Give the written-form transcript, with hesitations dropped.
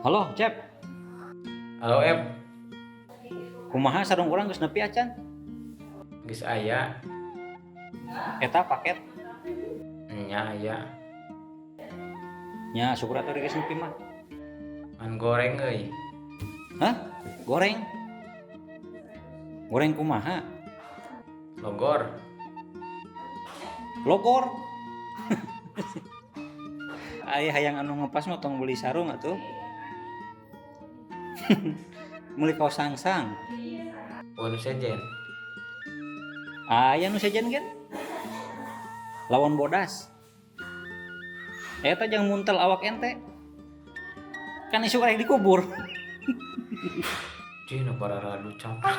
Halo, Cep. Halo, Ep. Kumaha sarung urang, geus nepi acan? Geus aya. Eta paket. Nya, aya. Nya, syukur atuh geus nepi mah. Ngan goreng euy. Hah? Goreng? Goreng kumaha? Logor. Logor. Aya hayang anu ngepas mah tong beli sarung atuh. Meuli kaos sangsang. Oh, nu sejen. Aya nu sejen kan? Lawan bodas. Eta jang muntel awak ente. Kan isuk rek dikubur. Cih, nu pararadu capek.